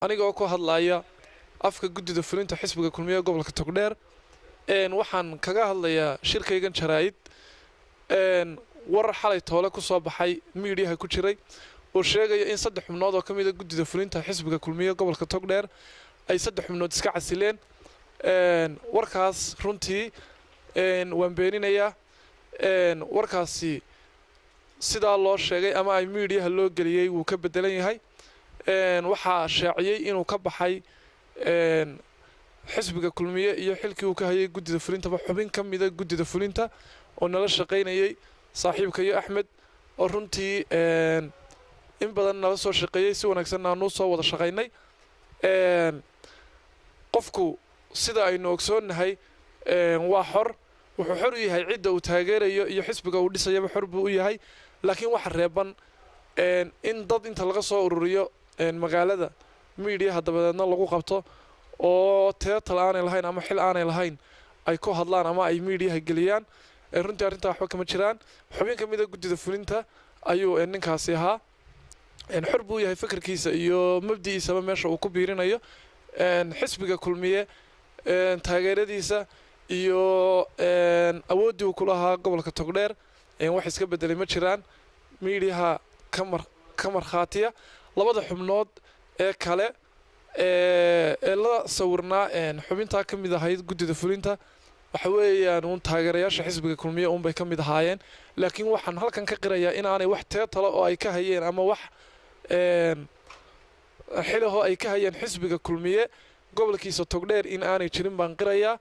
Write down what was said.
Anigoo ku hadlaya afka guddida fulinta xisbiga Kulmiye gobolka Togdheer, waxaan kaga hadlayaa shirkaygan jaraa'id warar xalay toole ku soo baxay miidiyaha ku jiray oo sheegaya in saddex xubnood oo ka mida guddida fulinta xisbiga Kulmiye gobolka Togdheer ay saddex xubnood iska casileen. Warkaas runtii waan beeninayaa. Warkaasi sidaa loo sheegay ama ay miidiyaha loo geliyey wuu ka beddelan yahay. Waxaa shaaciyey inuu ka baxay xisbiga Kulmiye iyo xilkii uu ka hayay guddida fulintaba xubin ka mida guddida fulinta oo nala shaqaynayay, saaxiibkayo Axmed, oo runtii in badan nala soo shaqeeyey, si wanaagsanna aanuu soo wada shaqaynay. Qofku, sida aynu ogsoonnahay, waa xor. Wuxuu xor u yahay cidda uu taageerayo iyo xisbiga uu dhisayaba xor buu u yahay, laakiin waxa reeban in dad inta laga soo ururiyo magaalada miidiyaha dabadeedna lagu qabto oo title aanay lahayn ama xil aanay lahayn ay ku hadlaan ama ay miidiyaha geliyaan. Runtii arrintaa waxba kama jiraan. Xubin ka mida guddida fulinta ayuu ninkaasi ahaa. Xor buu yahay fikirkiisa iyo mabdi'iisaba meesha uu ku biirinayo. Xisbiga Kulmiye taageeradiisa iyo awooddii uu ku lahaa gobolka Togdheer wax iska beddelay ma jiraan. Miidiyaha ka markhaatiya. Labada xubnood ee kale ee la sawirnaa xubintaa ka mid ahayd guddida fulinta waxa weeyaan uun taageerayaasha xisbiga Kulmiye uunbay ka mid ahaayeen, laakiin waxaan halkan ka qirayaa in aanay wax title oo ay ka hayeen ama wax xilahoo ay ka hayeen xisbiga Kulmiye gobolkiisa Togdheer in aanay jirin baan qirayaa.